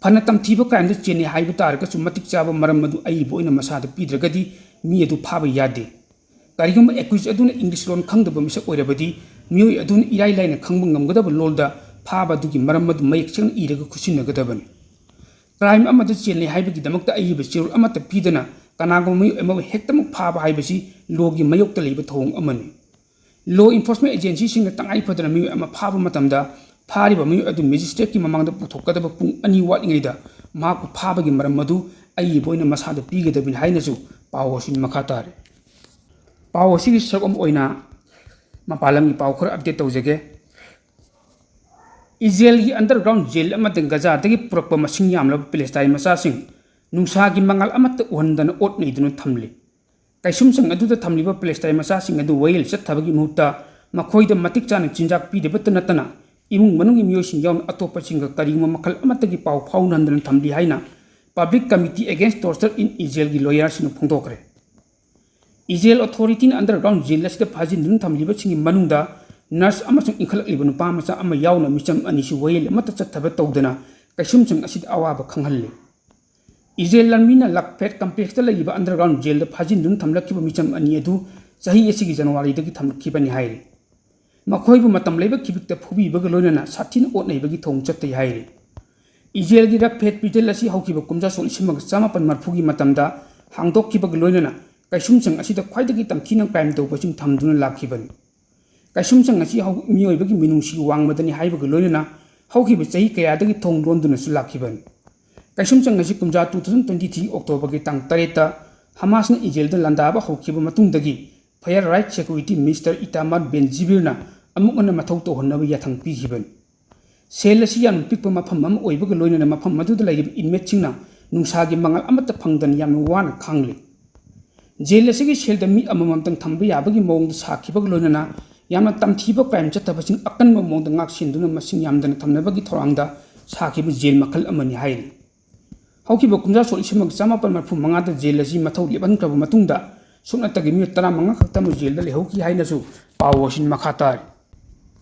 ꯐꯅ ꯇꯝꯊꯤꯕ crimeꯗ ꯆꯦꯟꯅꯩ ꯍꯥꯏꯕ ꯇꯥꯔꯒꯁꯨ ꯃꯇꯤꯛ ꯆꯥꯕ ꯃꯔꯝ ꯑꯗꯨ ꯑꯏꯕ ꯑꯣꯏꯅ ꯃꯁꯥꯗ ꯄꯤꯗ꯭ꯔꯒꯗꯤ ꯃꯤ ꯑꯗꯨ ꯐꯥꯕ ꯌꯥꯗꯦ꯫ ꯀꯔꯤꯒꯨꯝꯕ accused ꯑꯗꯨꯅ English ꯂꯣꯟ ꯈꯪꯗꯕ ꯃꯤꯁꯛ ꯑꯣꯏꯔꯕꯗꯤ ꯃꯤꯑꯣꯏ ꯑꯗꯨꯅ ꯏꯔꯥꯏ ꯂꯥꯏꯅ ꯈꯪꯕ ꯉꯝꯒꯗꯕ ꯂꯣꯜꯗ ꯐꯥꯕ ꯑꯗꯨꯒꯤ ꯃꯔꯝ ꯑꯗꯨ ꯃꯌꯦꯛ ꯁꯦꯡꯅ ꯏꯔꯒ ꯈꯨꯠꯁꯤꯟꯅꯒꯗꯕꯅꯤ꯫ Crime ꯑꯃꯗ ꯆꯦꯟꯅꯩ ꯍꯥꯏꯕꯒꯤꯗꯃꯛꯇ ꯑꯏꯕ ꯆꯦꯔꯣꯜ ꯑꯃꯠꯇ ꯄꯤꯗꯅ ꯀꯅꯥꯒꯨꯝꯕ ꯃꯤꯑꯣꯏ ꯑꯃꯕꯨ ꯍꯦꯛꯇꯃꯛ ꯐꯥꯕ ꯍꯥꯏꯕꯁꯤ lawꯒꯤ ꯃꯥꯌꯣꯛꯇ ꯂꯩꯕ ꯊꯧꯑꯣꯡ ꯑꯃꯅꯤ꯫ Law enforcement agencyꯁꯤꯡꯅ ꯇꯉꯥꯏ ꯐꯗꯅ ꯃꯤꯑꯣꯏ ꯑꯃ ꯐꯥꯕ ꯃꯇꯝꯗ ꯐꯥꯔꯤꯕ ꯃꯤꯑꯣꯏ ꯑꯗꯨ magistrateꯀꯤ ꯃꯃꯥꯡꯗ ꯄꯨꯊꯣꯛꯀꯗꯕ ꯄꯨꯡ ꯑꯅꯤ ꯋꯥꯠꯂꯤꯉꯩꯗ ꯃꯍꯥꯛꯄꯨ ꯐꯥꯕꯒꯤ ꯃꯔꯝ ꯑꯗꯨ ꯑꯏꯕ ꯑꯣꯏꯅ ꯃꯁꯥꯗ ꯄꯤꯒꯗꯕꯅꯤ ꯍꯥꯏꯅꯁꯨ ꯄꯥꯎ ꯑꯁꯤꯅ ꯃꯈꯥ ꯇꯥꯔꯤ꯫ ꯄꯥꯎ ꯑꯁꯤꯒꯤ ꯁꯔꯨꯛ ꯑꯃ ꯑꯣꯏꯅ ꯃꯄꯥꯟ ꯂꯝꯒꯤ ꯄꯥꯎ ꯈꯔ update ꯇꯧꯖꯒꯦ꯫ ꯏꯖꯔꯦꯜꯒꯤ underground jail ꯑꯃꯗ ꯒꯖꯥꯗꯒꯤ ꯄꯨꯔꯛꯄ ꯃꯁꯤꯡ ꯌꯥꯝꯂꯕ ꯄꯦꯂꯦꯁꯇꯥꯏꯟ ꯃꯆꯥꯁꯤꯡ ꯅꯨꯡꯁꯥꯒꯤ ꯃꯉꯥꯜ ꯑꯃꯠꯇ ꯎꯍꯟꯗꯅ ꯑꯣꯠ ꯅꯩꯗꯨꯅ ꯊꯝꯂꯤ꯫ ꯀꯩꯁꯨꯝꯁꯪ ꯑꯗꯨꯗ ꯊꯝꯂꯤꯕ ꯄꯦꯂꯦꯁꯇꯥꯏꯟ ꯃꯆꯥꯁꯤꯡ ꯑꯗꯨ ꯋꯥꯌꯦꯜ ꯆꯠꯊꯕꯒꯤ ꯃꯍꯨꯠꯇ ꯃꯈꯣꯏꯗ ꯃꯇꯤꯛ ꯆꯥꯅ ꯆꯤꯟꯖꯥꯛ ꯄꯤꯗꯕꯇ ꯅꯠꯇꯅ ꯏꯃꯨꯡ ꯃꯅꯨꯡꯒꯤ ꯃꯤꯑꯣꯏꯁꯤꯡ ꯌꯥꯎꯅ ꯑꯇꯣꯞꯄꯁꯤꯡꯒ ꯀꯔꯤꯒꯨꯝꯕ ꯃꯈꯜ ꯑꯃꯠꯇꯒꯤ ꯄꯥꯎ ꯐꯥꯎꯅꯍꯟꯗꯅ ꯊꯝꯂꯤ ꯍꯥꯏꯅ Public Committee Against Torture in Israelꯒꯤ lawyerꯁꯤꯡꯅ ꯐꯣꯡꯗꯣꯛꯈ꯭ꯔꯦ꯫ ꯏꯖꯔꯦꯜ authorityꯅ underground jail ꯑꯁꯤꯗ ꯐꯥꯖꯤꯟꯗꯨꯅ ꯊꯝꯂꯤꯕꯁꯤꯡꯒꯤ ꯃꯅꯨꯡꯗ nurse ꯑꯃꯁꯨꯡ ꯏꯟꯈꯠꯂꯛꯂꯤꯕ ꯅꯨꯄꯥ ꯃꯆꯥ ꯑꯃ ꯌꯥꯎꯅ ꯃꯤꯆꯝ ꯑꯅꯤꯁꯨ ꯋꯥꯌꯦꯜ ꯑꯃꯠꯇ ꯆꯠꯊꯕ ꯇꯧꯗꯅ ꯀꯩꯁꯨꯝꯁꯪ ꯑꯁꯤꯗ ꯑꯋꯥꯕ ꯈꯪꯍꯜꯂꯤ꯫ ꯏꯖꯔꯦꯜ ꯂꯥꯟꯃꯤꯅ Lakhpet complexꯇ ꯂꯩꯔꯤꯕ underground jailꯗ ꯐꯥꯖꯤꯟꯗꯨꯅ ꯊꯝꯂꯛꯈꯤꯕ ꯃꯤꯆꯝ ꯑꯅꯤ ꯑꯗꯨ ꯆꯍꯤ ꯑꯁꯤꯒꯤ ꯖꯅꯋꯥꯔꯤꯗꯒꯤ ꯊꯝꯂꯛꯈꯤꯕꯅꯤ ꯍꯥꯏꯔꯤ꯫ ꯃꯈꯣꯏꯕꯨ ꯃꯇꯝ ꯂꯩꯕ ꯈꯤꯕꯤꯛꯇ ꯐꯨꯕꯤꯕꯒ ꯂꯣꯏꯅꯅ ꯁꯥꯊꯤꯅ ꯑꯣꯠ ꯅꯩꯕꯒꯤ ꯊꯧꯑꯣꯡ ꯆꯠꯊꯩ ꯍꯥꯏꯔꯤ꯫ ꯏꯖꯔꯦꯜꯒꯤ Lakhpet prison ꯑꯁꯤ ꯍꯧꯈꯤꯕ ꯀꯨꯝꯖꯥ ꯁꯣꯛ ꯂꯤꯁꯤꯡ ꯑꯃꯒ ꯆꯃꯥꯄꯟ ꯃꯔꯤꯐꯨꯒꯤ ꯃꯇꯝꯗ ꯍꯥꯡꯗꯣꯛꯈꯤꯕꯒ ꯂꯣꯏꯅꯅ ꯀꯩꯁꯨꯝꯁꯪ ꯑꯁꯤꯗ ꯈ꯭ꯋꯥꯏꯗꯒꯤ ꯇꯝꯊꯤꯅ crime ꯇꯧꯕꯁꯤꯡ ꯊꯝꯗꯨꯅ ꯂꯥꯛꯈꯤꯕꯅꯤ꯫ ꯀꯩꯁꯨꯝꯁꯪ ꯑꯁꯤ ꯍꯧ-, ꯃꯤꯑꯣꯏꯕꯒꯤ ꯃꯤꯅꯨꯡꯁꯤ ꯋꯥꯡꯃꯗꯅꯤ ꯍꯥꯏꯕꯒ ꯂꯣꯏꯅꯅ ꯍꯧꯈꯤꯕ ꯆꯍꯤ ꯀꯌꯥꯗꯒꯤ ꯊꯣꯡ ꯂꯣꯟꯗꯨꯅꯁꯨ ꯂꯥꯛꯈꯤꯕꯅꯤ꯫ ꯀꯩꯁꯨꯝꯁꯪ ꯑꯁꯤ ꯀꯨꯝꯖꯥ two thousand twenty three October ꯒꯤ ꯇꯥꯡ ꯇꯔꯦꯠꯇ ꯍꯃꯥꯁꯅ ꯏꯖꯔꯦꯜꯗ ꯂꯥꯟꯗꯥꯕ ꯍꯧꯈꯤꯕ ꯃꯇꯨꯡꯗꯒꯤ Fire Right Security Minister Itamar Ben Gvirꯅ ꯑꯃꯨꯛ ꯍꯟꯅ ꯃꯊꯧ ꯇꯧꯍꯟꯅꯕ ꯌꯥꯊꯪ ꯄꯤꯈꯤꯕꯅꯤ꯫ ꯁꯦꯜ ꯑꯁꯤ ꯌꯥꯝꯅ ꯄꯤꯛꯄ ꯃꯐꯝ ꯑꯃ ꯑꯣꯏꯕꯒ ꯂꯣꯏꯅꯅ ꯃꯐꯝ ꯑꯗꯨꯗ ꯂꯩꯔꯤꯕ inmateꯁꯤꯡꯅ ꯅꯨꯡꯁꯥꯒꯤ ꯃꯉꯥꯜ ꯑꯃꯠꯇ ꯐꯪꯗꯅ ꯌꯥꯝꯅ ꯋꯥꯅ ꯈꯥꯡꯂꯤ꯫ ꯖꯦꯜ ꯑꯁꯤꯒꯤ ꯁꯦꯜꯗ ꯃꯤ ꯑꯃꯃꯝꯇꯪ ꯊꯝꯕ ꯌꯥꯕꯒꯤ ꯃꯑꯣꯡꯗ ꯁꯥꯈꯤꯕꯒ ꯂꯣꯏꯅꯅ ꯌꯥꯝꯅ ꯇꯝꯊꯤꯕ crime ꯆꯠꯊꯕꯁꯤꯡ ꯑꯀꯟꯕ ꯃꯑꯣꯡꯗ ꯉꯥꯛ ꯁꯦꯟꯗꯨꯅ ꯃꯁꯤꯡ ꯌꯥꯝꯗꯅ ꯊꯝꯅꯕꯒꯤ ꯊꯧꯔꯥꯡꯗ ꯁꯥꯈꯤꯕ ꯖꯦꯜ ꯃꯈꯜ ꯑꯃꯅꯤ ꯍꯥꯏꯔꯤ꯫ ꯍꯧꯈꯤꯕ ꯀꯨꯝꯖꯥ ꯁꯣꯛ ꯂꯤꯁꯤꯡ ꯑꯃꯒ ꯆꯃꯥꯄꯟ ꯃꯔꯤꯐꯨ ꯃꯉꯥꯗ ꯖꯦꯜ ꯑꯁꯤ ꯃꯊꯧ ꯂꯦꯞꯍꯟꯈ꯭ꯔꯕ ꯃꯇꯨꯡꯗ ꯁꯨꯞꯅꯇꯒꯤ ꯃꯤꯑꯣꯏ ꯇꯔꯥꯃꯉꯥ ꯈꯛꯇꯃꯛ ꯖꯦꯜꯗ ꯂꯩꯍꯧꯈꯤ ꯍꯥꯏꯅꯁꯨ ꯄꯥꯎ ꯑꯁꯤꯅ ꯃꯈꯥ ꯇꯥꯔꯤ꯫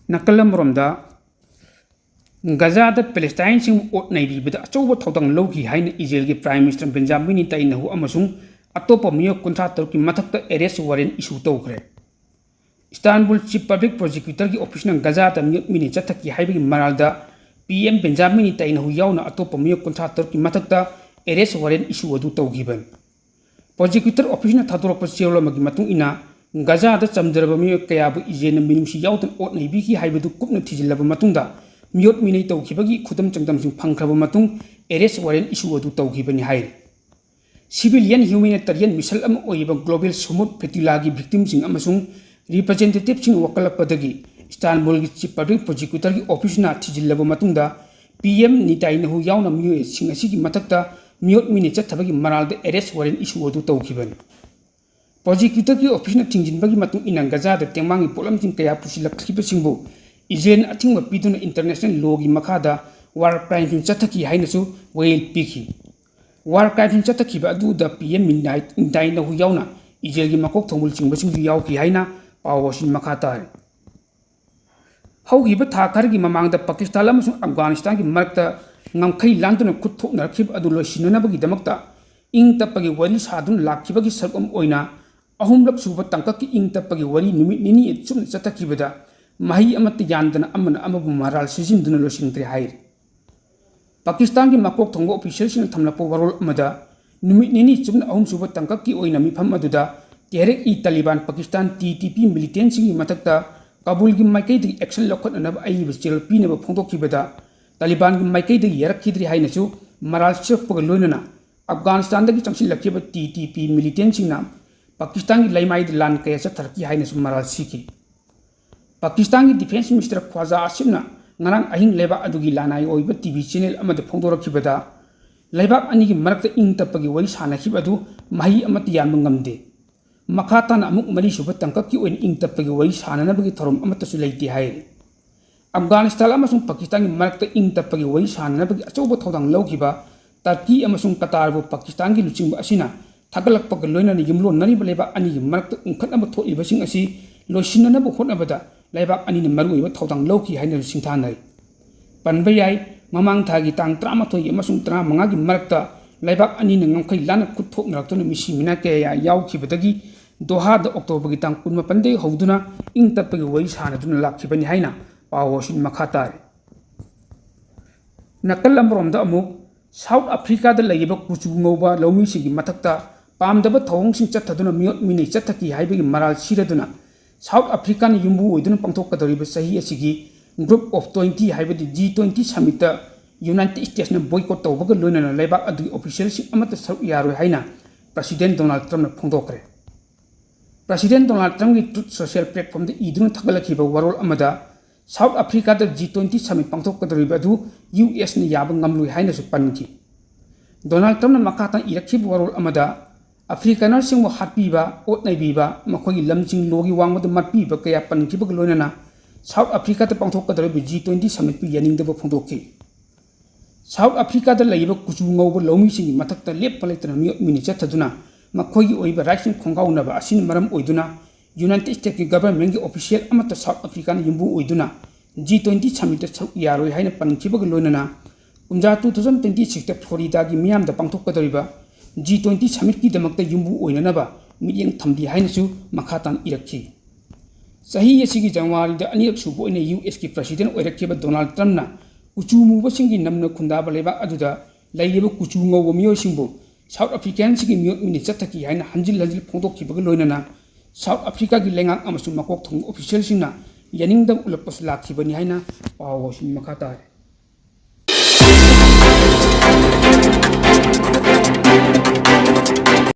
ꯅꯥꯀꯜ ꯑꯃꯔꯣꯝꯗ, ꯒꯖꯥꯗ ꯄꯦꯂꯦꯁꯇꯥꯏꯟꯁꯤꯡꯕꯨ ꯑꯣꯠ ꯅꯩꯕꯤꯕꯗ ꯑꯆꯧꯕ ꯊꯧꯗꯥꯡ ꯂꯧꯈꯤ ꯍꯥꯏꯅ ꯏꯖꯔꯦꯜꯒꯤ Prime Minister Benjamin Netanyahu ꯑꯃꯁꯨꯡ ꯑꯇꯣꯞꯄ ꯃꯤꯑꯣꯏ ꯀꯨꯟꯊ꯭ꯔꯥ ꯇꯔꯨꯛꯀꯤ ꯃꯊꯛꯇ arrest warrant issue ꯇꯧꯈ꯭ꯔꯦ꯫ Istanbul Chief Public Prosecutorꯒꯤ officeꯅ ꯒꯖꯥꯗ ꯃꯤꯑꯣꯠ ꯃꯤꯅꯩ ꯆꯠꯊꯈꯤ ꯍꯥꯏꯕꯒꯤ ꯃꯔꯥꯜꯗ PM Benjamin Netanyahu ꯌꯥꯎꯅ ꯑꯇꯣꯞꯄ ꯃꯤꯑꯣꯏ ꯀꯨꯟꯊ꯭ꯔꯥ ꯇꯔꯨꯛꯀꯤ ꯃꯊꯛꯇ arrest warrant issue ꯑꯗꯨ ꯇꯧꯈꯤꯕꯅꯤ꯫ Prosecutor officeꯅ ꯊꯥꯗꯣꯔꯛꯄ ꯆꯦꯔꯣꯜ ꯑꯃꯒꯤ ꯃꯇꯨꯡ ꯏꯟꯅ, ꯒꯖꯥꯗ ꯆꯝꯖꯔꯕ ꯃꯤꯑꯣꯏ ꯀꯌꯥꯕꯨ ꯏꯖꯔꯦꯜꯅ ꯃꯤꯅꯨꯡꯁꯤ ꯌꯥꯎꯗꯅ ꯑꯣꯠ ꯅꯩꯕꯤꯈꯤ ꯍꯥꯏꯕꯗꯨ ꯀꯨꯞꯅ ꯊꯤꯖꯤꯜꯂꯕ ꯃꯇꯨꯡꯗ, ꯃꯤꯑꯣꯠ ꯃꯤꯅꯩ ꯇꯧꯈꯤꯕꯒꯤ ꯈꯨꯗꯝ ꯆꯥꯡꯗꯝꯁꯤꯡ ꯐꯪꯈ꯭ꯔꯕ ꯃꯇꯨꯡ arrest warrant issue ꯑꯗꯨ ꯇꯧꯈꯤꯕꯅꯤ ꯍꯥꯏꯔꯤ꯫ Civilian humanitarian mission ꯑꯃ ꯑꯣꯏꯔꯤꯕ Global Smooth Fatillaꯒꯤ victimꯁꯤꯡ ꯑꯃꯁꯨꯡ representativeꯁꯤꯡꯅ ꯋꯥꯀꯠꯂꯛꯄꯗꯒꯤ Istanbulꯒꯤ Chief Public Prosecutorꯒꯤ officeꯅ ꯊꯤꯖꯤꯜꯂꯕ ꯃꯇꯨꯡꯗ, PM Netanyahu ꯌꯥꯎꯅ ꯃꯤꯑꯣꯏꯁꯤꯡ ꯑꯁꯤꯒꯤ ꯃꯊꯛꯇ ꯃꯤꯑꯣꯠ ꯃꯤꯅꯩ ꯆꯠꯊꯕꯒꯤ ꯃꯔꯥꯜꯗ arrest warrant issue ꯑꯗꯨ ꯇꯧꯈꯤꯕꯅꯤ꯫ Prosecutorꯒꯤ officeꯅ ꯊꯤꯡꯖꯤꯟꯕꯒꯤ ꯃꯇꯨꯡ ꯏꯟꯅ, ꯒꯖꯥꯗ ꯇꯦꯡꯕꯥꯡꯒꯤ ꯄꯣꯠꯂꯝꯁꯤꯡ ꯀꯌꯥ ꯄꯨꯁꯤꯜꯂꯛꯈꯤꯕꯁꯤꯡꯕꯨ ꯏꯖꯔꯦꯜꯅ ꯑꯊꯤꯡꯕ ꯄꯤꯗꯨꯅ international lawꯒꯤ ꯃꯈꯥꯗ war crimeꯁꯤꯡ ꯆꯠꯊꯈꯤ ꯍꯥꯏꯅꯁꯨ ꯋꯥꯌꯦꯜ ꯄꯤꯈꯤ꯫ War crimeꯁꯤꯡ ꯆꯠꯊꯈꯤꯕ ꯑꯗꯨꯗ PM Netanyahu ꯌꯥꯎꯅ ꯏꯖꯔꯦꯜꯒꯤ ꯃꯀꯣꯛ ꯊꯣꯡꯕ ꯂꯨꯆꯤꯡꯕꯁꯤꯡꯁꯨ ꯌꯥꯎꯈꯤ ꯍꯥꯏꯅ ꯄꯥꯎ ꯑꯁꯤꯅ ꯃꯈꯥ ꯇꯥꯔꯤ꯫ ꯍꯧꯈꯤꯕ ꯊꯥ ꯈꯔꯒꯤ ꯃꯃꯥꯡꯗ ꯄꯥꯀꯤꯁꯇꯥꯟ ꯑꯃꯁꯨꯡ ꯑꯐꯒꯥꯅꯤꯁꯇꯥꯟꯒꯤ ꯃꯔꯛꯇ ꯉꯝꯈꯩ ꯂꯥꯟꯗꯨꯅ ꯈꯨꯠ ꯊꯣꯛꯅꯔꯛꯈꯤꯕ ꯑꯗꯨ ꯂꯣꯏꯁꯤꯟꯅꯅꯕꯒꯤꯗꯃꯛꯇ ꯏꯪ ꯇꯞꯄꯒꯤ ꯋꯥꯔꯤ ꯁꯥꯗꯨꯅ ꯂꯥꯛꯈꯤꯕꯒꯤ ꯁꯔꯨꯛ ꯑꯃ ꯑꯣꯏꯅ, ꯑꯍꯨꯝꯂꯛ ꯁꯨꯕ ꯇꯥꯡꯀꯛꯀꯤ ꯏꯪ ꯇꯞꯄꯒꯤ ꯋꯥꯔꯤ ꯅꯨꯃꯤꯠ ꯅꯤꯅꯤ ꯆꯨꯞꯅ ꯆꯠꯊꯈꯤꯕꯗ, ꯃꯍꯩ ꯑꯃꯠꯇ ꯌꯥꯟꯗꯅ ꯑꯃꯅ ꯑꯃꯕꯨ ꯃꯔꯥꯜ ꯁꯤꯖꯤꯟꯗꯨꯅ ꯂꯣꯏꯁꯤꯟꯈ꯭ꯔꯦ ꯍꯥꯏꯔꯤ꯫ ꯄꯥꯀꯤꯁꯇꯥꯟꯒꯤ ꯃꯀꯣꯛ ꯊꯣꯡꯕ officialꯁꯤꯡꯅ ꯊꯝꯂꯛꯄ ꯋꯥꯔꯣꯜ ꯑꯃꯗ, ꯅꯨꯃꯤꯠ ꯅꯤꯅꯤ ꯆꯨꯞꯅ ꯑꯍꯨꯝꯁꯨꯕ ꯇꯥꯡꯀꯛꯀꯤ ꯑꯣꯏꯅ ꯃꯤꯐꯝ ꯑꯗꯨꯗ Tehrik-e-Taliban Pakistan, T T P, militantꯁꯤꯡꯒꯤ ꯃꯊꯛꯇ ꯀꯥꯕꯨꯜꯒꯤ ꯃꯥꯏꯀꯩꯗꯒꯤ action ꯂꯧꯈꯠꯅꯅꯕ ꯑꯏꯕ ꯆꯦꯔꯦꯜ ꯄꯤꯅꯕ ꯐꯣꯡꯗꯣꯛꯈꯤꯕꯗ ꯇꯥꯂꯤꯕꯥꯟꯒꯤ ꯃꯥꯏꯀꯩꯗꯒꯤ ꯌꯥꯔꯛꯈꯤꯗ꯭ꯔꯤ ꯍꯥꯏꯅꯁꯨ ꯃꯔꯥꯜ ꯁꯤꯔꯛꯄꯒ ꯂꯣꯏꯅꯅ ꯑꯐꯒꯥꯅꯤꯁꯇꯥꯟꯗꯒꯤ ꯆꯪꯁꯤꯜꯂꯛꯈꯤꯕ T T P militantꯁꯤꯡꯅ ꯄꯥꯀꯤꯁꯇꯥꯟꯒꯤ ꯂꯩꯃꯥꯏꯗ ꯂꯥꯟ ꯀꯌꯥ ꯆꯠꯊꯔꯛꯈꯤ ꯍꯥꯏꯅꯁꯨ ꯃꯔꯥꯜ ꯁꯤꯈꯤ꯫ ꯄꯥꯀꯤꯁꯇꯥꯟꯒꯤ Defence Minister ꯈ꯭ꯋꯥꯖꯥ ꯑꯁꯤꯐꯅ ꯉꯔꯥꯡ ꯑꯍꯤꯡ ꯂꯩꯕꯥꯛ ꯑꯗꯨꯒꯤ ꯂꯥꯟꯅꯥꯏ ꯑꯣꯏꯕ T V channel ꯑꯃꯗ ꯐꯣꯡꯗꯣꯔꯛꯈꯤꯕꯗ, ꯂꯩꯕꯥꯛ ꯑꯅꯤꯒꯤ ꯃꯔꯛꯇ ꯏꯪ ꯇꯞꯄꯒꯤ ꯋꯥꯔꯤ ꯁꯥꯟꯅꯈꯤꯕ ꯑꯗꯨ ꯃꯍꯩ ꯑꯃꯠꯇ ꯌꯥꯟꯕ ꯉꯝꯗꯦ꯫ ꯃꯈꯥ ꯇꯥꯅ ꯑꯃꯨꯛ ꯃꯔꯤꯁꯨꯕ ꯇꯥꯡꯀꯛꯀꯤ ꯑꯣꯏꯅ ꯏꯪ ꯇꯞꯄꯒꯤ ꯋꯥꯔꯤ ꯁꯥꯟꯅꯅꯕꯒꯤ ꯊꯧꯔꯝ ꯑꯃꯠꯇꯁꯨ ꯂꯩꯇꯦ ꯍꯥꯏꯔꯤ꯫ ꯑꯐꯒꯥꯅꯤꯁꯇꯥꯟ ꯑꯃꯁꯨꯡ ꯄꯥꯀꯤꯁꯇꯥꯟꯒꯤ ꯃꯔꯛꯇ ꯏꯪ ꯇꯞꯄꯒꯤ ꯋꯥꯔꯤ ꯁꯥꯟꯅꯅꯕꯒꯤ ꯑꯆꯧꯕ ꯊꯧꯗꯥꯡ ꯂꯧꯈꯤꯕ ꯇꯔꯀꯤ ꯑꯃꯁꯨꯡ ꯀꯇꯥꯔꯕꯨ ꯄꯥꯀꯤꯁꯇꯥꯟꯒꯤ ꯂꯨꯆꯤꯡꯕ ꯑꯁꯤꯅ ꯊꯥꯒꯠꯂꯛꯄꯒ ꯂꯣꯏꯅꯅ ꯌꯨꯝꯂꯣꯟꯅꯔꯤꯕ ꯂꯩꯕꯥꯛ ꯑꯅꯤꯒꯤ ꯃꯔꯛꯇ ꯎꯪꯈꯠꯅꯕ ꯊꯣꯛꯂꯤꯕꯁꯤꯡ ꯑꯁꯤ ꯂꯣꯏꯁꯤꯟꯅꯅꯕ ꯍꯣꯠꯅꯕꯗ ꯂꯩꯕꯥꯛ ꯑꯅꯤꯅ ꯃꯔꯨꯑꯣꯏꯕ ꯊꯧꯗꯥꯡ ꯂꯧꯈꯤ ꯍꯥꯏꯅꯁꯨ ꯁꯤꯡꯊꯥꯅꯔꯤ꯫ ꯄꯟꯕ ꯌꯥꯏ, ꯃꯃꯥꯡ ꯊꯥꯒꯤ ꯇꯥꯡ ꯇꯔꯥꯃꯥꯊꯣꯏꯒꯤ ꯑꯃꯁꯨꯡ ꯇꯔꯥꯃꯉꯥꯒꯤ ꯃꯔꯛꯇ ꯂꯩꯕꯥꯛ ꯑꯅꯤꯅ ꯉꯝꯈꯩ ꯂꯥꯟꯅ ꯈꯨꯠ ꯊꯣꯛꯅꯔꯛꯇꯨꯅ ꯃꯤꯁꯤ ꯃꯤꯅꯥ ꯀꯌꯥ ꯌꯥꯎꯈꯤꯕꯗꯒꯤ ꯗꯣꯍꯥꯗ ꯑꯣꯛꯇꯣꯕꯔꯒꯤ ꯇꯥꯡ ꯀꯨꯟꯃꯥꯄꯟꯗꯒꯤ ꯍꯧꯗꯨꯅ ꯏꯪ ꯇꯞꯄꯒꯤ ꯋꯥꯔꯤ ꯁꯥꯟꯅꯗꯨꯅ ꯂꯥꯛꯈꯤꯕꯅꯤ ꯍꯥꯏꯅ ꯄꯥꯎ ꯑꯁꯤꯅ ꯃꯈꯥ ꯇꯥꯔꯤ꯫ ꯅꯥꯀꯜ ꯑꯃꯔꯣꯝꯗ ꯑꯃꯨꯛ ꯁꯥꯎꯠ ꯑꯐ꯭ꯔꯤꯀꯥꯗ ꯂꯩꯔꯤꯕ ꯀꯨꯆꯨ ꯉꯧꯕ ꯂꯧꯃꯤꯁꯤꯡꯒꯤ ꯃꯊꯛꯇ ꯄꯥꯝꯗꯕ ꯊꯧꯑꯣꯡꯁꯤꯡ ꯆꯠꯊꯗꯨꯅ ꯃꯤꯑꯣꯠ ꯃꯤꯅꯩ ꯆꯠꯊꯈꯤ ꯍꯥꯏꯕꯒꯤ ꯃꯔꯥꯜ ꯁꯤꯔꯗꯨꯅ ꯁꯥꯎꯠ ꯑꯐ꯭ꯔꯤꯀꯥꯅ ꯌꯨꯝꯕꯨ ꯑꯣꯏꯗꯨꯅ ꯄꯥꯡꯊꯣꯛꯀꯗꯧꯔꯤꯕ ꯆꯍꯤ ꯑꯁꯤꯒꯤ Group of Twenty ꯍꯥꯏꯕꯗꯤ G twenty summitꯇ United Statesꯅ boycott ꯇꯧꯕꯒ ꯂꯣꯏꯅꯅ ꯂꯩꯕꯥꯛ ꯑꯗꯨꯒꯤ officialꯁꯤꯡ ꯑꯃꯠꯇ ꯁꯔꯨꯛ ꯌꯥꯔꯣꯏ ꯍꯥꯏꯅ President Donald Trumpꯅ ꯐꯣꯡꯗꯣꯛꯈ꯭ꯔꯦ꯫ President Donald Trumpꯒꯤ Truth Social platformꯗ ꯏꯗꯨꯅ ꯊꯥꯒꯠꯂꯛꯈꯤꯕ ꯋꯥꯔꯣꯜ ꯑꯃꯗ ꯁꯥꯎꯠ ꯑꯐ꯭ꯔꯤꯀꯥꯗ G twenty summit ꯄꯥꯡꯊꯣꯛꯀꯗꯧꯔꯤꯕ ꯑꯗꯨ U Sꯅ ꯌꯥꯕ ꯉꯝꯂꯣꯏ ꯍꯥꯏꯅꯁꯨ ꯄꯟꯈꯤ꯫ ꯗꯣꯅꯥꯜꯗ ꯇ꯭ꯔꯝꯞꯅ ꯃꯈꯥ ꯇꯥꯅ ꯏꯔꯛꯈꯤꯕ ꯋꯥꯔꯣꯜ ꯑꯃꯗ, ꯑꯐ꯭ꯔꯤꯀꯥꯅꯔꯁꯤꯡꯕꯨ ꯍꯥꯠꯄꯤꯕ, ꯑꯣꯠ ꯅꯩꯕꯤꯕ, ꯃꯈꯣꯏꯒꯤ ꯂꯝꯁꯤꯡ ꯂꯣꯒꯤ ꯋꯥꯡꯃꯗ ꯃꯠꯄꯤꯕ ꯀꯌꯥ ꯄꯟꯈꯤꯕꯒ ꯂꯣꯏꯅꯅ ꯁꯥꯎꯠ ꯑꯐ꯭ꯔꯤꯀꯥꯗ ꯄꯥꯡꯊꯣꯛꯀꯗꯧꯔꯤꯕ G twenty summitꯄꯨ ꯌꯥꯅꯤꯡꯗꯕ ꯐꯣꯡꯗꯣꯛꯈꯤ꯫ ꯁꯥꯎꯠ ꯑꯐ꯭ꯔꯤꯀꯥꯗ ꯂꯩꯔꯤꯕ ꯀꯨꯆꯨ ꯉꯧꯕ ꯂꯧꯃꯤꯁꯤꯡꯒꯤ ꯃꯊꯛꯇ ꯂꯦꯞꯄ ꯂꯩꯇꯅ ꯃꯤꯑꯣꯠ ꯃꯤꯅꯩ ꯆꯠꯊꯗꯨꯅ ꯃꯈꯣꯏꯒꯤ ꯑꯣꯏꯕ rightꯁꯤꯡ ꯈꯣꯡꯒꯥꯎꯅꯕ ꯑꯁꯤꯅ ꯃꯔꯝ ꯑꯣꯏꯗꯨꯅ United Statesꯀꯤ governmentꯀꯤ official ꯑꯃꯠꯇ ꯁꯥꯎꯠ ꯑꯐ꯭ꯔꯤꯀꯥꯅ ꯌꯨꯝꯕꯨ ꯑꯣꯏꯗꯨꯅ G twenty summitꯇ ꯁꯔꯨꯛ ꯌꯥꯔꯣꯏ ꯍꯥꯏꯅ ꯄꯟꯈꯤꯕꯒ ꯂꯣꯏꯅꯅ ꯀꯨꯝꯖꯥ two thousand twenty sixꯇ Floridaꯒꯤ ꯃꯤꯌꯥꯝꯗ ꯄꯥꯡꯊꯣꯛꯀꯗꯧꯔꯤꯕ G twenty summitꯀꯤꯗꯃꯛꯇ ꯌꯨꯝꯕꯨ ꯑꯣꯏꯅꯅꯕ ꯃꯤꯠꯌꯦꯡ ꯊꯝꯂꯤ ꯍꯥꯏꯅꯁꯨ ꯃꯈꯥ ꯇꯥꯅ ꯏꯔꯛꯈꯤ꯫ ꯆꯍꯤ ꯑꯁꯤꯒꯤ ꯖꯅꯋꯥꯔꯤꯗ ꯑꯅꯤꯔꯛ ꯁꯨꯕ ꯑꯣꯏꯅ U Sꯀꯤ president ꯑꯣꯏꯔꯛꯈꯤꯕ ꯗꯣꯅꯥꯜꯗ ꯇ꯭ꯔꯝꯞꯅ ꯀꯨꯆꯨ ꯃꯨꯕꯁꯤꯡꯒꯤ ꯅꯝꯅ ꯈꯨꯟꯗꯥꯕ ꯂꯩꯕꯥꯛ ꯑꯗꯨꯗ ꯂꯩꯔꯤꯕ ꯀꯨꯆꯨ ꯉꯧꯕ ꯃꯤꯑꯣꯏꯁꯤꯡꯕꯨ ꯁꯥꯎꯠ ꯑꯐ꯭ꯔꯤꯀꯥꯟꯁꯤꯡꯒꯤ ꯃꯤꯑꯣꯠ ꯃꯤꯅꯩ ꯆꯠꯊꯈꯤ ꯍꯥꯏꯅ ꯍꯟꯖꯤꯟ ꯍꯟꯖꯤꯟ ꯐꯣꯡꯗꯣꯛꯈꯤꯕꯒ ꯂꯣꯏꯅꯅ ꯁꯥꯎꯠ ꯑꯐ꯭ꯔꯤꯀꯥꯒꯤ ꯂꯩꯉꯥꯛ ꯑꯃꯁꯨꯡ ꯃꯀꯣꯛ ꯊꯣꯡꯕ officialꯁꯤꯡꯅ ꯌꯥꯅꯤꯡꯗꯕ ꯎꯠꯂꯛꯄꯁꯨ ꯂꯥꯛꯈꯤꯕꯅꯤ ꯍꯥꯏꯅ ꯄꯥꯎ ꯑꯁꯤ ꯃꯈꯥ ꯇꯥꯔꯦ꯫